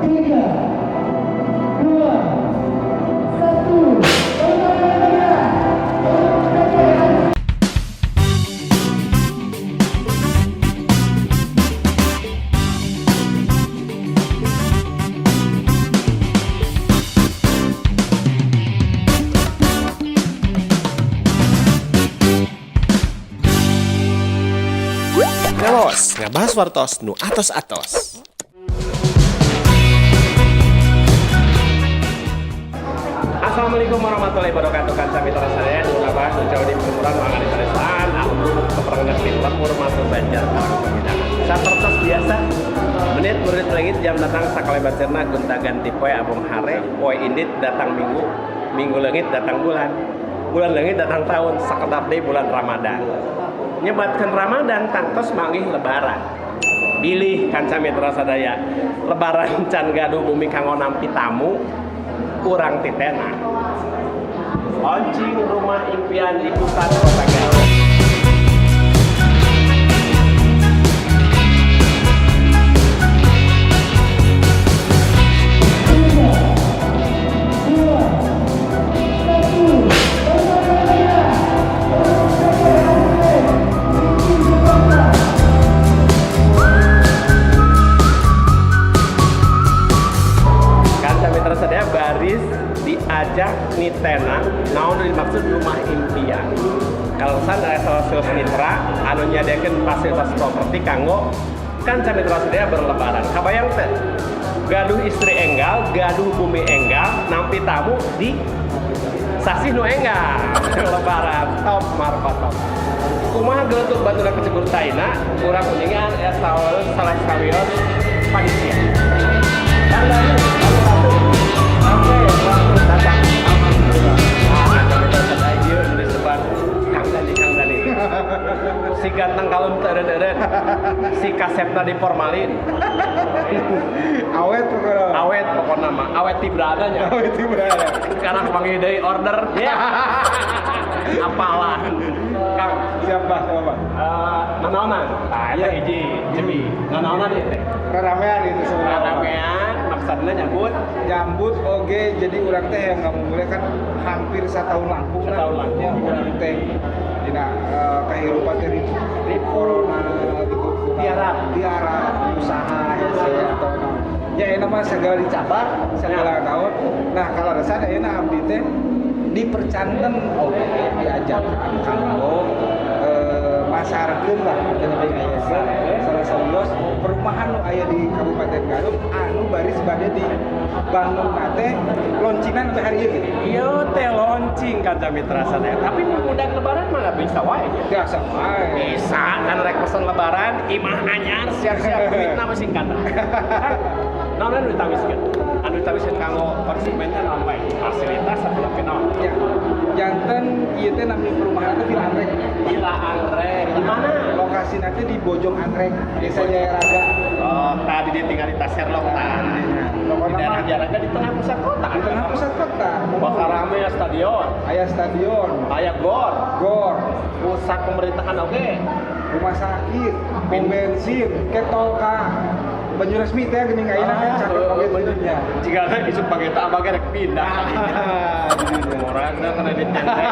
3, 2, 1. Ngawas, ngabahas wartos nu atos-atos. Assalamualaikum warahmatullahi wabarakatuh. Kanca mitra sadaya, nu ngabahas nu jauh di permulaan mangga di pedesaan, anu keperangan di lembur masuk Banjar Karang Pamidangan. Sapertos biasa, menit murid lengit jam datang sakalebat cerna gonta ganti poe abong hare, poe indit datang minggu, minggu leungit datang bulan, bulan leungit datang tahun, sakedap deui bulan Ramadan. Nyebatkeun Ramadan tangtos manggih lebaran. Bilih kanca mitra sadaya, lebaran can gaduh bumi kanggo nampi tamu, kurang titena. Launching rumah impian di pusat kota Garut. 2, 1. Kanca mitra sadaya, baris diajak nitenan naon nu dimaksud rumah impian. Kaleresan aya salah satu mitra anu nyadiakeun fasilitas properti kanggo kanca mitra sadaya berlebaran. Kabayang teh gaduh istri enggal, gaduh bumi enggal, nampi tamu di sasih nu enggal. Lebaran top markotop. Kumaha geletuk batuna kecegur taina, kurang kuningan ya salah sawios panitia. Kang Dani, satu. Oke, waktu datang. Alhamdulillah. Ah, kami sadaya ieu nu disebat Kang Dani, Kang Dani. Si ganteng kalem teu eureun-eureun. Si kasepna di formalin. Awet pokoknya. Awet pokokna mah, awet tibrana nya. Awet tibrana. Sekarang panggil deui order. Ya. Apalah. Kang, Siapa siapa? Nanaonan. Tah, eta Iya. hiji, jebi. Nanaonan ieu teh. Ramean itu sebenarnya. Ramean, maksudna nyambut Nyambut oge, jadi urang teh yang nggak mulai kan hampir setahun langkung lah. Setahun langkung. Ya, urang teh dina kehidupan teh di corona gitu. Tiarap. Tiarap usaha hese atau naon. Ya enak mah segala dicabar, segala naon. Nah, kalau resan ayeuna abdi teh dipercanten oge diajak kanggo masarkeun lah artinya di aya salah sawios perumahan nu aya di Kabupaten Garut anu baris bade dibangun teh launcingan sampai hari ieu gitu. Ieu teh launching kanca mitra sadaya. Tapi mun udah lebaran mah nggak bisa wae nya. Biasa wae. Bisa kan rek pesen lebaran, imah anyar siap-siap duitna masih kata. Naon anu ditawiskeun? Anu ditawiskeun kanggo konsumen teh naon bae? Fasilitas atau lebih naon? Ya. Janten ieu teh nami perumahan teh Villa Anggrek. Villa Anggrek. Di mana? Lokasi nanti di Bojong Anggrek, Desa Jayaraga. Oh, tadi dia tinggal di Taserlok tah. Di Pokoknya daerah mah Jayaraga di tengah pusat kota. di tengah pusat kota. Bakal rame ya stadion, Aya stadion, aya gor, gor, pusat pemerintahan oke. rumah sakit, pom bensin, ke tol ka Banyuresmi teh geuning ayeuna kan cakep oge jadinya. Jika ada isuk pagi tak abang rek pindah. Murah teh kredit tendek.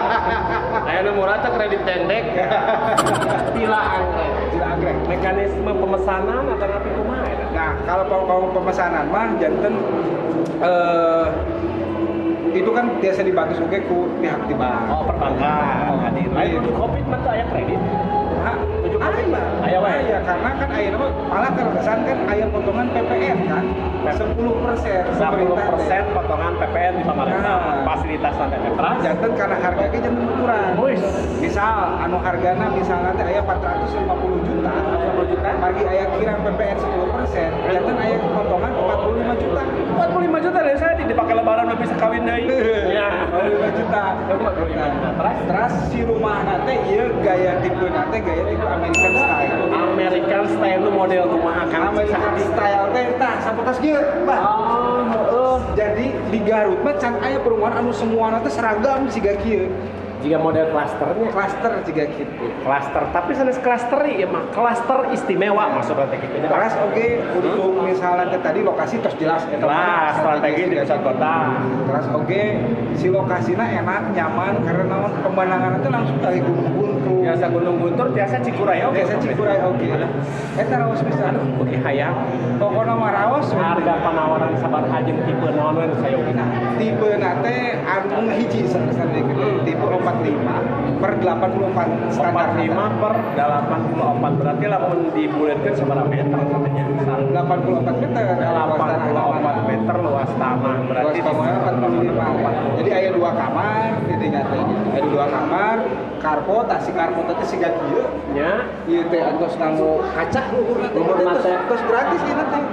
Aya nu murah teh kredit tendek. Villa Anggrek. Villa Anggrek. Mekanisme pemesanan atau napi kumaha eta? Nah, kalau kalau pemesanan mah janten itu kan biasa dibantu oge ku pihak di bank. Oh, perbankan. Oh, Hadir. Lain iya. untuk Covid mah teu aya kredit. Hah? Tujuh Covid Aya. Aya wae. Aya, karena kan aya mah malah terkesan kan aya potongan PPN kan 10% 10% potongan PPN di pemerintah. Nah. Fasilitas nanti teras. Janten karena harganya janten berkurang. Wis. Misal anu hargana misalnya teh aya 450 juta, 450 juta. Margi aya kirang PPN 10%, janten aya potongan 45 juta. 45 juta dari saya dipakai lebaran udah bisa kawin deui. Ya. 45 juta. 45 juta. Terus Terus si rumah nate ieu gaya tipe nate gaya tipe American style. American style lu model kumaha Kang? American style teh tah sapertos kieu, Bah. Oh, heeh. Jadi di Garut mah can aya perumahan anu semua teh seragam siga kieu. Jika model klasternya Klaster juga gitu. Klaster, tapi sanes klaster ieu mah klaster istimewa maksudna teh kitu nya. Keras oke untuk misalnya teh tadi lokasi terus jelas eta mah Jelas, strategi di juga pusat gitu. kota. Terus oke si lokasinya enak, nyaman karena naon pemandangan itu langsung dari Gunung Guntur. Biasa Gunung Guntur, biasa Cikuray oke. Biasa Cikuray oke. Eta raos pisan. Oke hayang. Pokokna mah raos we. Harga penawaran sabaraha jeung tipe naon we nu sayogi? Nah, tipe nate anu hiji sanes tipe 45 per 84 standar. 45 per 84 berarti lamun dibulatkeun sabaraha meter katanya? 84 meter. 84 meter luas tanah berarti luas kamar 45. Jadi aya dua kamar didinya teh gitu. Aya dua kamar, carport, tah si carport teh siga kieu. Nya. Ieu teh atos nganggo kaca luhurna teh. Luhurna teh. Terus gratis ieu teh.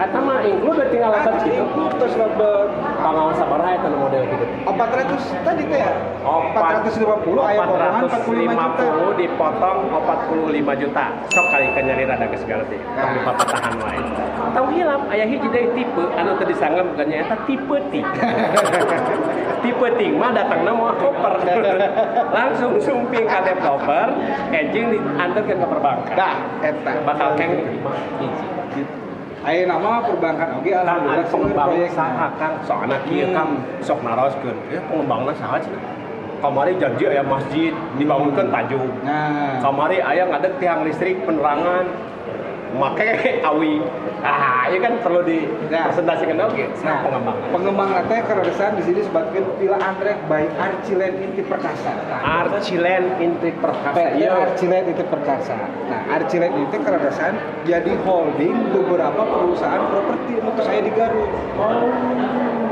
Eta mah include tinggal lebet Ah, gitu. include terus lebet. Pangaos sabaraha eta nu model gitu? 400 tadi teh ya. 450 aya potongan 45 juta. 450 dipotong 45 juta. Sok kali ke nyari rada geus ngarti. Tong Nah. dipapatahan wae. Tong hilap aya hiji deui tipe anu teu disanggem bukannya eta tipe ting. Tipe ting mah datangna moal koper. Langsung sumping ka developer, enjing diantarkeun ke perbankan. Dah eta. Bakal keng hiji. Gitu. Ayeuna mah perbankan oge Kang alhamdulillah ari pengembang proyek saha Kang? Soalna kieu Hmm. Kang sok naroskeun. Ya pengembangna saha cenah? Kamari janji aya masjid dibangunkeun tajug. Nah, Kamari aya ngadeg tiang listrik penerangan make awi. Ah, ieu kan perlu dipresentasikan oge nah, sama pengembang. Pengembang teh kaleresan di sini disebutkeun Villa Anggrek by Archiland Inti Perkasa. Nah, Archiland Inti Perkasa. PT Ieu Archiland Inti Perkasa. Nah, Archiland itu kaleresan jadi holding beberapa perusahaan properti untuk saya di Garut. Oh.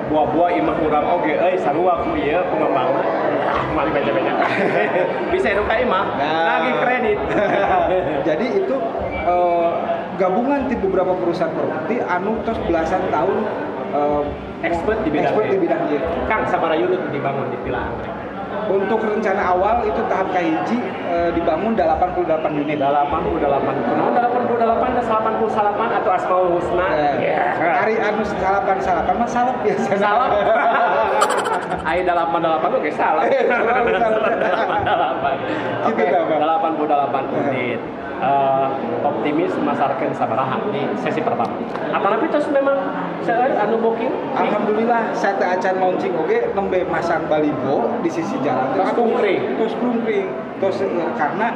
Buah-buah imah urang oge euy sarua ku ieu pengembangna. Ah, mali beja-beja. Bisa hidup ka imah, Nah. lagi kredit. Jadi itu gabungan di beberapa perusahaan properti anu terus belasan tahun Expert di bidang expert di ieu. bidang ieu. Kang sabaraha unit dibangun di Villa Anggrek? Untuk rencana awal itu tahap kahiji dibangun 88 unit. 88. Kunaon 88 dan 88 atau Asmaul Husna? Eh, Ari anu salapan-salapan mah salep biasa. Salap. Ai 88 oke salap. Salap, salap. 88. Gitu Oke, dah, Bang. 88 unit. Optimis masarkeun sabaraha di sesi pertama. Apalagi terus memang seueur anu booking? Alhamdulillah saya teh acan launching oge nembe masang baliho di sisi jalan. Terus kungkring. Terus kungkring. Terus karena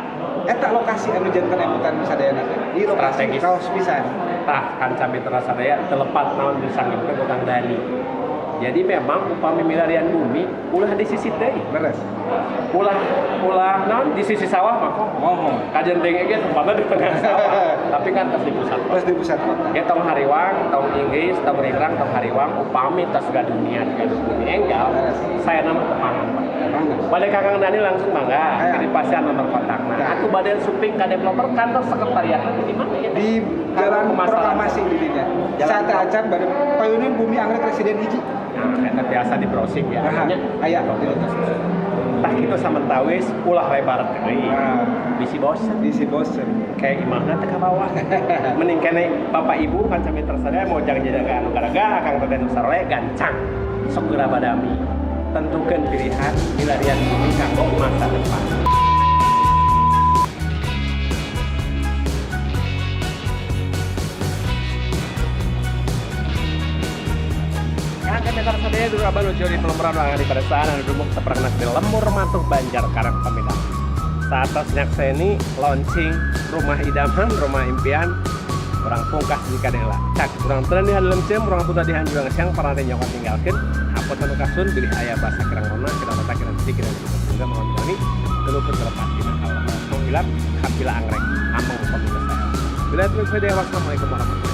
eta lokasi anu janten emutan sadayana teh. Di lokasi Strategis. kaos pisan. Tah kanca mitra sadaya telepat naon disanggemkeun ku Kang Dani. Jadi memang upami milarian bumi ulah di sisi deui. Beres. Ulah ulah naon di sisi sawah mah kok. Mohon. Kajen denge ge tempatna di tengah sawah, tapi kan tos di pusat kota. Terus di pusat kota. Ya tong hariwang, tong Inggris, tong ringrang, tong hariwang, upami tos dunia, gaduh bumi enggal, saya nama tepangan. Mangga. Bade Kakang Dani langsung mangga, Aya. jadi pasian nomor kontakna. Ya. Atuh bade suping ka developer kantor sekretariat di mana ya? Di Jalan Pemasaran. Proklamasi di dinya. Jalan Saat acan bade payunan Bumi Anggrek Residen hiji. Nah, eta biasa di browsing ya. Aha, Nya. aya. Tah kitu samentawis ulah lebar deui. Nah. Bisi bosen. Di si bosen. Kayak imahna teh ka bawah. Mending kene bapak ibu kanca mitra sadaya mau jangan jadi anu garaga Kang Teten nu sarole gancang. Sok geura badami. Tentukan pilihan milarian bumi kanggo masa depan. Kang mitra sadaya dulu abah lucu di pelembaran ruangan di pedesaan anu dumuk teprangna di lembur matuh Banjar Karang Pamidang. Saat nyakseni launching rumah idaman, rumah impian, orang pungkas jika dela. Cak, urang tren di dalam cem, urang tunda di hanjuang siang, pernah teh nyokot tinggalkeun. Hapot anu kasun, bilih aya basa kirang rona, kirang rata, kirang sedih, kirang cukup. Semoga malam ini teluput terlepas dina Allah. Tong hilap, kapila anggrek, amang upami saya. Bila terus wassalamualaikum warahmatullahi.